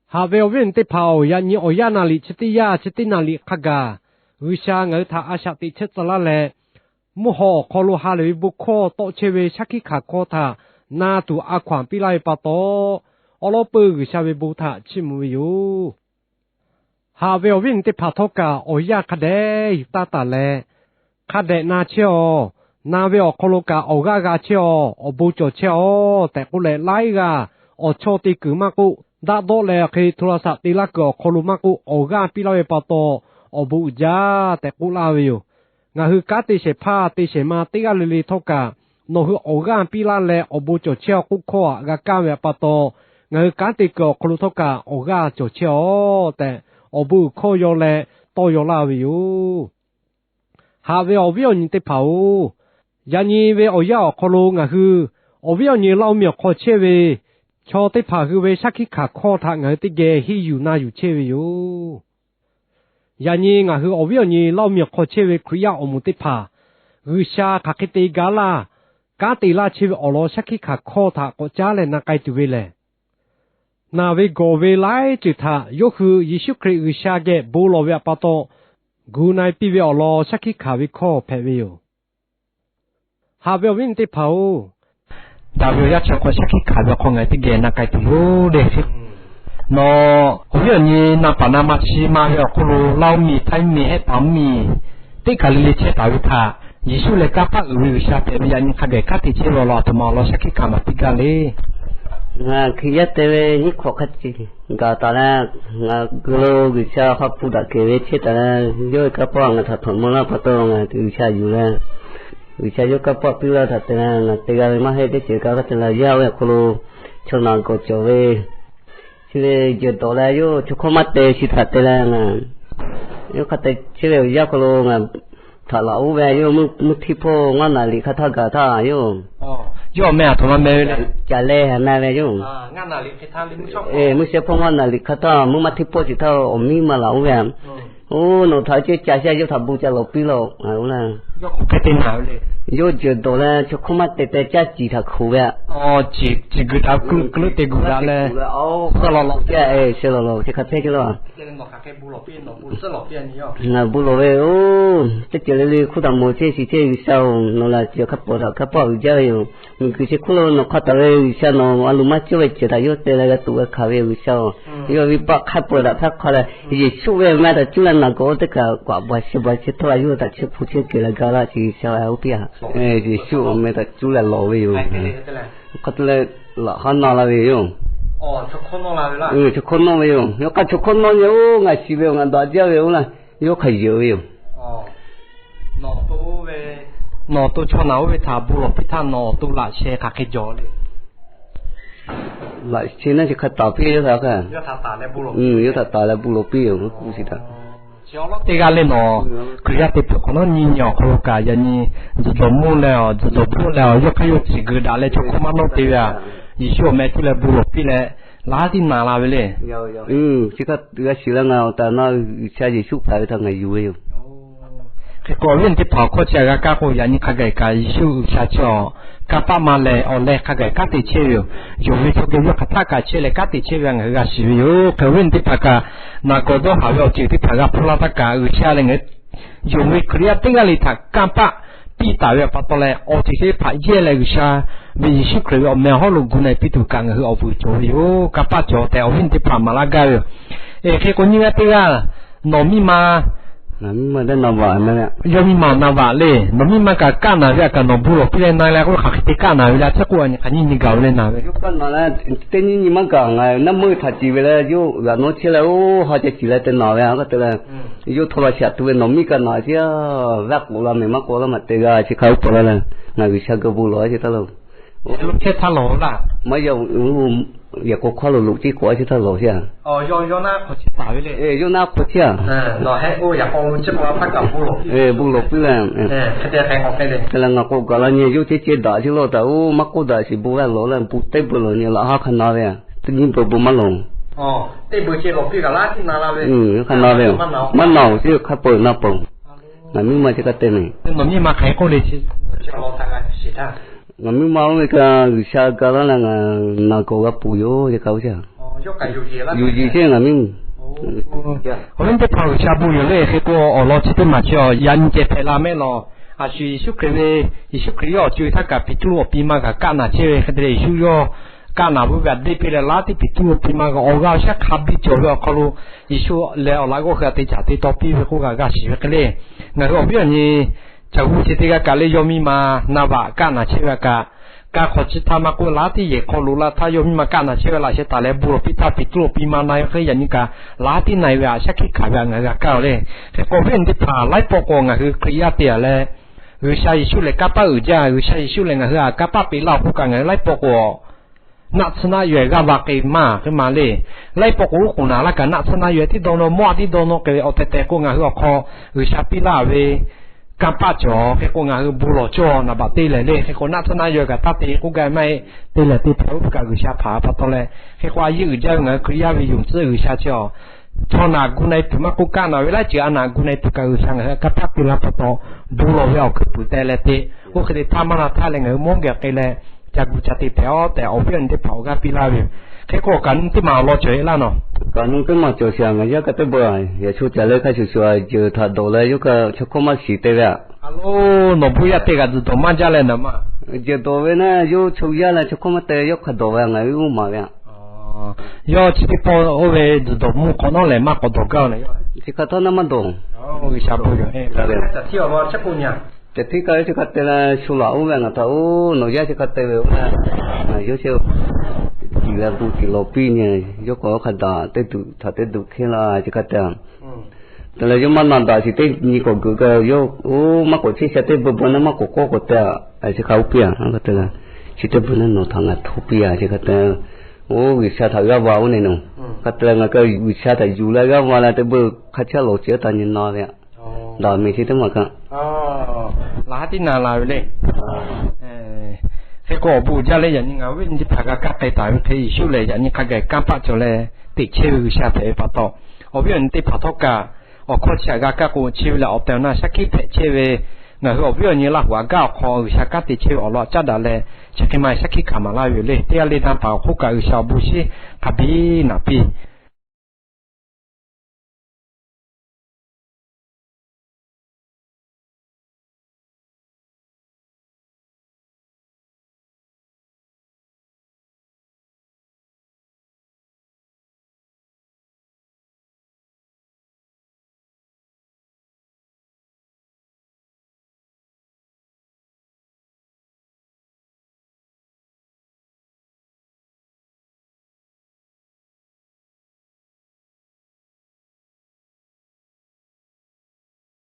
Haꞈ ve awˬ viˉ awˬ nyi teˇ hpaˍ-oˬ, yaꞈ nyi awˬ yanˇ naˍ liꞈ chi teˇ yanˇ chi teˇ naˍ liꞈ hk'a gaˬ, G'uiˬsha ngaˬ hui htaꞈ a shaꞈ teꞈ chehˇ tcuh laˇ leh, mvuhˇ haw awˬ hk'aw lo ha lehˬ ve bon hkawˇ tawˆ chehˇ ve shaˉ hkiˆ hkanˍ hkawˇ htaꞈ na tuˬ a hkaw anˬ piˇ laˇ ve pa taw, awˉ lawˉ peuˇ G'uiˬsha ve bon htaꞈ chiˇ mvuh ve yoˬ. Haꞈ ve awˬ viˉ awˬ nyi teˇ hpaˍ htawˇ kaꞈ awˬ yanˇ hk'a dehꞈ yuˬ taˇ taˍ leh, hk'a dehꞈ na chehˇ-aw. Na ve awˬ hk'aw lo kaꞈ awˬ g'aˇ g'a chehˇ-aw, awˬ bon cawˬ chehˇ-aw tehꞈ k'oˆ leh, laiˉ g'aˇ awˬ chawˇ te kuiˬ maˇ k'oˆ, daˆ dawˆ leh hk'e hto la saꞈ te laˇ kuiˬ awˬ hk'aw lo maˇ k'oˆ, awˬ g'aˇ piˇ laˇ ve pa taw, awˬ bon uiˍ jaˇ tehꞈ k'oˆ laˇ ve yoˬ. Ngaˬ hui kanˉ te shehˍ hpaˇ te shehˍ ma teˇ g'aˇ le le htawˇ kaꞈ, nawˬ hui awˬ g'aˇ piˇ laˇ leh awˬ bon cawˬ chehˇ-aw k'oˆ hkawˇ htaꞈ g'a kaˇ ve pa taw, ngaˬ hui kanˉ te kuiˬ awˬ hk'aw lo htawˇ kaꞈ awˬ g'aˇ cawˬ chehˇ-aw tehꞈ, awˬ bon uiˍ hkawˇ yaw leh tawˇ yaw laˇ ve yoˬ. Haꞈ ve awˬ viˉ awˬ nyi teˇ hpaˍ-oˬ, yaꞈ nyi ve awˬ yanˇ awˬ hk'aw lo ngaˬ hui awˬ viˉ awˬ nyi Laˇ oˇ miˬ awˬ hk'aw chehˇ ve chaw teˇ hpaˍ hui ve shaˉ hkiˆ hkanˍ hkawˇ htaꞈ ngaˬ hui teˇ geh henˇ yuˬ na yuˬ chehˇ ve yoˬ. Yaꞈ nyi ngaˬ hui awˬ viˉ awˬ nyi Laˇ oˇ miˬ awˬ hk'aw chehˇ ve Hkriꞈ yaˇ awˬ moˍ teˇ hpaˍ, G'uiˬsha hk'aˬ hk'e te gaˇ laˇ, kanˉ te laˇ chehˇ ve awˬ lawn shaˉ hkiˆ hkanˍ hkawˇ htaꞈ k'awꞈ caˉ leh na k'ai tuˬ ve lehˬ, naˬ ve gawˬ ve laiˉ ceuˬ htaꞈ yawˇ hui Yeˍsuˆ Hkriꞈ G'uiˬsha geh bon lawˬ ve pa taw, gu na e piˇ ve awˬ lawn shaˉ hkiˆ hkanˍ ve hkawˇ hpehꞈ ve yoˬ. Haꞈ ve awˬ viˉ awˬ nyi teˇ hpaˍ-oˬ, daꞈ ve awˬ yanˇ chi awˬ hk'aw shaˉ hkiˆ hkanˍ ve awˬ hk'aw ngaˬ hui teˇ geh na k'ai tuˬ yoˬ le. Nawˬ awˬ viˉ awˬ nyi na paˍ na ma chi ma ve awˬ hk'oˆ lo Laˇ oˇ miˬ, Htaiˇ miˬ, Hehˆ paˍ mvuhˇ miˬ teˇ kaˬ le le chehˇ taˍ ve htaꞈ Yeˍsuˆ leh kanˇ paˆ uiˍ ve G'uiˬsha hpehꞈ ve yaꞈ nyi hk'a gaˬ kanˉ te chehˇ ve awˬ lawn aˬ htoꞈ ma awˬ lawn shaˉ hkiˆ hkanˍ maˍ piˇ gaˇ le. Ngaˬ Hkriꞈ yaˇ te ve nyiˇ hk'awꞈ hk'a gaˬ taˍ leh, ngaˬ gu lo G'uiˬsha hk'a hpu daꞈ kehˬ ve chehˇ taˍ leh, yawˇ ve kanˇ paˆ ngaˬ htaꞈ htawnˍ mawˬ laˇ pa taw ngaˬ G'uiˬsha yuˬ leh, G'uiˬsha yawˇ kanˇ paˆ piˇ laˇ htaꞈ te leh ngaˬ te g'a ve maˇ heˆ. Teˇ ceuˬ kaꞈ hk'a te leh yaˇ ve awˬ hk'aw lo chaw naˬ gawˬ cawˬ ve, chi lehˬ jehˬ dawˬ leh yawˇ chaw hkawˇ maˇ te chi htaꞈ te leh ngaˬ yawˇ hk'a te chehˇ ve awˬ yanˇ hk'aw lo ngaˬ htaꞈ laꞈ oˇ ve yawˇ mvuhˇ htiˇ hpawˇ ngaˇ naˍ liꞈ hk'a htaˇ gaˬ htaˇ yawˇ, yawˇ awˬ meh aˬ htoꞈ ma meh ve le. Caˬ leh na ve yoˬ. Mvuhˇ shehˇ hpawˇ ngaˇ naˍ liꞈ hk'a htaˇ mvuhˇ maˇ htiˇ hpawˇ chi htaˇ awˬ miˇ ma laꞈ oˇ ve, oˇ nawˬ htaꞈ ceh caˬ shehˇ yawˇ htaꞈ bon ca lawˬ piˇ laˇ-oˬ. Yawˇ jehˬ dawˬ leh chaw hkawˇ maˇ te teh caˇ ciˍ htaꞈ hkoˍ ve, ciˍ g'uiˬ daꞈ keu leuˆ te g'uiˬ daꞈ leh, suh lawˬ lawˬ, chi hk'a hpehˇ ceh laˇ. Ngaˬ bon lawˬ ve yoˬ. Teˇ ceuˬ le le hk'oˆ htaꞈ mawˬ chehˇ shiˍ chehˇ G'uiˬsha-oˬ, nawˬ lehˬ ceh hk'a pawˍ htaꞈ kanˇ paˆ uiˍ jaˇ ve yoˬ. Miˬguiˬ chi hk'oˆ lo nawˬ hk'aw taˍ ve G'uiˬsha nawˬ a loˍ maˇ cawˇ ve ceuˬ htaꞈ yawˇ te leh g'a tuꞈ g'a hkanˍ ve Yeˍsuˆ-oˬ, yawˇ ve baˆ hk'a peuˬ daꞈ htaˇ hk'a leh, Yeˍsuˆ ve meh htaꞈ cuˇ leh naˬ gawˬ oˇ teˇ kaꞈ k'aꞈ baˬ sheh baˬ sheh htawˇ a yawˇ htaꞈ chehˇ hpu chehˇ kehˬ leh ga laˇ chi G'uiˬsha oˇ piˇ-a. Yeˍsuˆ meh htaꞈ cuˇ leh lawˬ ve yoˬ. Hk'a te leh laꞈ haˉ na la ve yoˬ. Chaw hkawˇ nawˇ ve yoˬ. Yawˇ k'a chaw hkawˇ nawˇ ve, oˇ ngaˬ shiˍ ve ngaˬ daꞈ jaˇ ve oˇ laˇ, yawˇ hk'a yeuˬ ve yoˬ. Nawˬ to chaw naˬ oˇ ve htaꞈ bon lawˬ piˇ htaˇ nawˬ awˬ to laꞈ sheh hk'aˬ hk'e jawˬ le. Laꞈ sheh naˉ chi hk'a taˍ piˇ yawˇ htaꞈ, yawˇ htaꞈ taˍ leh bon lawˬ piˇ yoˬ. Teˇ g'aˇ le nawˬ Hkriꞈ yaˇ te peuˬ hk'awꞈ nawˉ nyi nyi awˬ hk'aw lo kaꞈ yaꞈ nyi, jawˬ jawˬ mawˇ leh awˬ jawˬ jawˬ hpawˇ leh awˬ yawˇ hk'aˇ yawˇ ciˍ geuꞈ daꞈ leh chaw hkawˇ maˇ nawˇ te ve aꞈ, Yeˍsuˆ awˬ meh cuˇ leh bon lawˬ piˇ leh, laˇ tiˉ na la ve le. Chi hk'a g'a shiˍ leh ngaˬ awˬ tehˬ awˬ na G'uiˬsha Yeˍsuˆ hpehꞈ ve htaꞈ ngaˬ yuˬ ve yoˬ. Hk'e k'o awˬ viˉ awˬ nyi teˇ hpaˍ awˬ hkawˇ chi htaꞈ g'a kaˇ k'o, yaꞈ nyi hk'a gaˬ kaꞈ Yeˍsuˆ G'uiˬsha chi awˬ kanˇ paˆ ma leh awˬ leh hk'a gaˬ kanˉ te chehˇ ve yoˬ. Yonˍ ve chaw geh yawˇ hk'aˬ htaˆ kaꞈ chehˇ leh kanˉ te chehˇ ve ngaˬ hui g'a shiˍ ve yoˬ. Hk'e awˬ viˉ awˬ nyi teˇ hpaˍ kaꞈ naˬ gawˬ dawˇ haˍ ve awˬ ceuˬ teˇ hpaˍ g'a hpuˇ laˇ htaˇ kaꞈ G'uiˬsha leh ngaˬ hui yonˍ ve Hkriꞈ yaˇ teˇ g'aˇ le htaꞈ kanˇ paˆ piˇ taˍ ve pa taw leh, awˬ ceuˬ chi teˇ hpaˍ yehˇ leh G'uiˬsha ve Yeˍsuˆ Hkriꞈ ve awˬ meh awˬ hawˉ lo gu na-e piˇ tuˬ kaꞈ ngaˬ hui awˬ vuiˬ cawˬ ve yoˬ. Kanˇ paˆ cawˬ tehꞈ awˬ viˉ awˬ nyi teˇ hpaˍ maˍ laˇ gaˇ ve yoˬ. Hk'e k'o nyiˇ g'aˇ teˇ g'aˇ nawˬ miˇ ma, yawˇ miˇ ma na vaꞈ le. Nawˬ miˇ ma kaꞈ kaˆ naˍ ve aꞈ kaꞈ nawˬ bon lawˬ piˇ leh na leh k'o hk'aˬ hk'e te kaˆ naˍ ve le. Chi k'o a nyi hk'aˬ nyiˇ nyi gaˬ ve le naˍ ve. Teˇ nyiˇ nyi maˇ gaˬ, ngaˬ naˇ meuˇ htaꞈ ciˍ ve leh yawˇ g'aꞈ nawˉ chehˇ leh oˇ ha ca ciˍ leh te naˍ ve aꞈ k'a te leh, yawˇ htawˇ la shaꞈ tu ve nawˬ miˇ kaꞈ naˍ chi, vaˇ k'oˍ la mehˬ maˇ k'oˆ laˇ maꞈ te g'a chi hk'a uˉ peunˍ la leh, ngaˬ G'uiˬsha geh bon lawˬ a chi htaˇ lo, maˇ yaꞈ k'o hkawˇ lo loꞈ ceˇ k'awꞈ a chi htaˇ lawˬ a. Yawˇ naˆ hk'aw chehˇ a, bon lawˬ piˇ leh, te leh ngaˬ k'o gaˬ la nyi yawˇ cehˇ cehˇ daꞈ chi lawˇ taˍ oˇ maˇ k'oˆ daꞈ chi lawˇ taˍ oˇ maˇ k'oˆ daꞈ shiˍ bon g'a lawˬ leh bon teˇ beuˬ lawˬ nyi laꞈ haˉ hk'a na ve aꞈ, teˇ nyiˇ beuˬ bon maˇ lawˬ. Hk'a na ve, maˇ na-oˬ chi hk'a peu-eˬ na peuˬ. Ngaˬ miˇ ma chi hk'a te mehˬ. Ngaˬ miˇ ma oˇ ve kaꞈ G'uiˬsha ga laˇ leh ngaˬ naˬ gawˬ g'a peuˬ yoˬ ce k'a oˇ ce. Yuˬ yiˍ chehˇ ngaˬ miˇ. Awˬ viˉ teˇ hpaˍ G'uiˬsha bon yoˬ le. Hk'e k'o awˬ lawn chi teˇ maˬ chi awˬ yaꞈ nyi ceh hpehꞈ la mehˆ lawˬ. A shu Yeˍsuˆ Hkriꞈ ve, Yeˍsuˆ Hkriꞈ yawˇ awˬ co e htaˇ kaꞈ Peˍtruˆ awˬ pi ma g'a kaˆ naˬ chehˇ ve hk'e te leh, Yeˍsuˆ yawˇ kaˆ naˬ ve g'a deˇ piˇ leh, laˇ tiˉ Peˍtruˆ awˬ pi ma g'a awˬ g'aˇ shaˉ hk'a biˇ cawˬ ve awˬ hk'aw lo, Yeˍsuˆ leh awˬ laꞈ g'awˇ hui a te caˍ te taw piˇ ve k'oˆ kaꞈ g'a shiˍ ve hk'e le. Ngaˬ hui awˬ viˉ awˬ nyi Caˬ hu chi teˇ g'aˇ kaꞈ leh yawˇ miˇ ma naˇ vaꞈ kaˆ naˬ chehˇ ve kaꞈ, ka hk'awꞈ chi htaˇ maˇ k'oˆ, laˇ tiˉ yehˬ hk'aw loꞈ la htaˇ yawˇ miˇ ma kaˆ naˬ chehˇ ve laꞈ sheh taˍ leh bon lawˬ piˇ htaˇ, Peˍtruˆ awˬ pi ma na ve hk'e yaꞈ nyi kaꞈ laˇ tiˉ na e ve aꞈ shaˉ hkiˆ hkanˍ ve aꞈ ngaˬ hui g'a kaˇ-oˬ le. Hk'e k'o awˬ viˉ awˬ nyi teˇ hpaˍ laiˉ pawˆ k'o ngaˬ hui Hkriꞈ yaˇ te-a leh, G'uiˬsha Yeˍsuˆ lehˬ kanˇ paˆ uiˍ jaˇ, G'uiˬsha Yeˍsuˆ lehˬ ngaˬ hui aꞈ kanˇ paˆ peꞈ laˇ-oˬ k'oˆ kaꞈ ngaˬ hui laiˉ pawˆ k'o naˆ tsuhˇ naˆ yaw-e g'aˇ va k'ai maˇ hk'e ma le. Laiˉ pawˆ k'o uˉ k'oˍ naˍ laˇ kaꞈ naˆ tsuhˇ naˆ yaw-e tiˉ dawˇ nawˇ, mawˇ tiˉ dawˇ nawˇ k'ai ve awˬ tehˬ tehˬ k'o, ngaˬ hui awˬ hk'aw G'uiˬsha piˇ laˇ ve kanˇ paˆ cawˬ. Hk'e k'o ngaˬ hui bon lawˬ cawˇ naˍ baꞈ te lehˬ le. Hk'e k'o naˆ tsuhˇ naˆ yaw-e kaꞈ taˇ te k'oˆ gaˇ ve maˇ heˆ. Te lehˬ te hpehꞈ-oˬ kaꞈ G'uiˬsha hpanˍ pa taw leh, hk'e k'o a yeˇ uiˍ jaˇ ve ngaˬ hui Hkriꞈ yaˇ ve yonˍ tcuhˉ G'uiˬsha chi-a, chaw naˬ gu na e tuˬ maˇ k'oˆ, kaˆ naˬ ve laiˉ ceuˬ a naˬ gu na e tuˬ kaꞈ G'uiˬsha ngaˬ hui aꞈ kanˇ paˆ piˇ laˇ pa taw, bon lawˬ ve awˬ hkuiˉ puiˍ teh leh te. Oˇ hk'e te htaˇ maˇ na htaˇ leh ngaˬ hui mawˇ geh k'ai leh ca gu ca te hpehꞈ-oˬ tehꞈ awˬ viˉ awˬ nyi teˇ hpaˍ awˬ g'aˇ piˇ laˇ ve yoˬ. Hk'e k'o awˬ kaꞈ nyi teˇ maˬ awˬ lawn cawˬ-e laˇ nawˬ. Kaꞈ nyi teˇ maˬ cawˬ sheˍ, ngaˬ yaˇ kaꞈ teˇ beuꞈ yaꞈ sho caˬ leh hk'a shuˍ shuˍ jeuˬ htaꞈ dawˬ leh yawˇ kaꞈ chaw hkawˇ maˇ shiˍ te ve aꞈ. Nawˬ bon yaˇ teˇ g'aˇ tzuhˬ dawˬ maˇ jaˇ leh naˍ ma. Jeuˬ dawˬ ve naˇ yawˇ chaw yaˇ leh chaw hkawˇ maˇ te, yawˇ hk'a dawˬ ve ngaˬ hui uˉ maˍ ve aꞈ. Yawˇ chi teˇ pawˆ oˇ ve tzuhˬ dawˬ mvuhˇ hk'awꞈ nawˉ lehˬ maˇ k'awꞈ dawˬ gaˇ-oˬ le. Chi hk'a htawˇ naˇ maˇ dawˬ. Caˬ hteˇ kaꞈ ve chi hk'a te leh shu laˬ oˇ ve ngaˬ htaꞈ oˇ nawˬ yaˇ chi hk'a te ve oˇ ve, yawˇ chi ciˬ leh bon ciˬ lawˬ piˇ nyi, yawˇ k'awꞈ hk'a daꞈ teˇ duꞈ htaꞈ teˇ duꞈ hk'e la chi hk'a te. Te leh yawˇ maˇ na daꞈ shiˍ teˇ nyi k'awꞈ geuꞈ kaꞈ yawˇ oˇ maˇ k'awꞈ chehˇ sha teˇ beuꞈ beuꞈ naˇ maˇ k'awꞈ k'awꞈ k'awꞈ te-a. Chi hk'a oˇ piˇ-a te leh, chi teˇ beuꞈ naˇ nawˬ htaꞈ ngaˬ hto piˇ-a chi hk'a te. Oˇ G'uiˬsha htaꞈ g'aˇ va oˇ ne nawˬ. Hk'a te leh ngaˬ kaꞈ G'uiˬsha htaꞈ yuˬ leh g'aˇ va leh teˇ beuꞈ hk'a chehˇ lawˬ chi taˇ nyi na ve aꞈ. Daꞈ meˍ chi teˇ maˬ kaꞈ laˬ ha tiˉ na la ve le. Hk'e k'o awˬ bon uiˍ jaˇ leh yaꞈ nyi ngaˬ awˬ viˉ awˬ nyi teˇ hpaˍ g'a kaˇ k'ai taˍ ve hk'e, Yeˍsuˆ lehˬ yaꞈ nyi hk'a gaˬ kanˇ paˆ cawˬ leh teꞈ chehˇ ve G'uiˬsha hpehꞈ ve pa taw, awˬ viˉ awˬ nyi teˇ hpaˍ htawˇ kaꞈ awˬ hkawˇ chi htaꞈ g'a kaˇ k'o, chi ve lehˬ awˬ tehˬ awˬ na shaˉ hkiˆ hpehꞈ chehˇ ve, ngaˬ hui awˬ viˉ awˬ nyi Laˇ huˍ aꞈ gaˇ awˬ hk'aw G'uiˬsha kanˉ te chehˇ ve awˬ lawn caˉ daꞈ leh, chi hk'e ma shaˉ hkiˆ hkanˍ maˍ laˇ ve yoˬ le. Teˇ g'aˇ le na paˍ awˬ hk'oˆ kaꞈ G'uiˬsha awˬ bon shinˉ hk'a biˇ naꞈ piˇ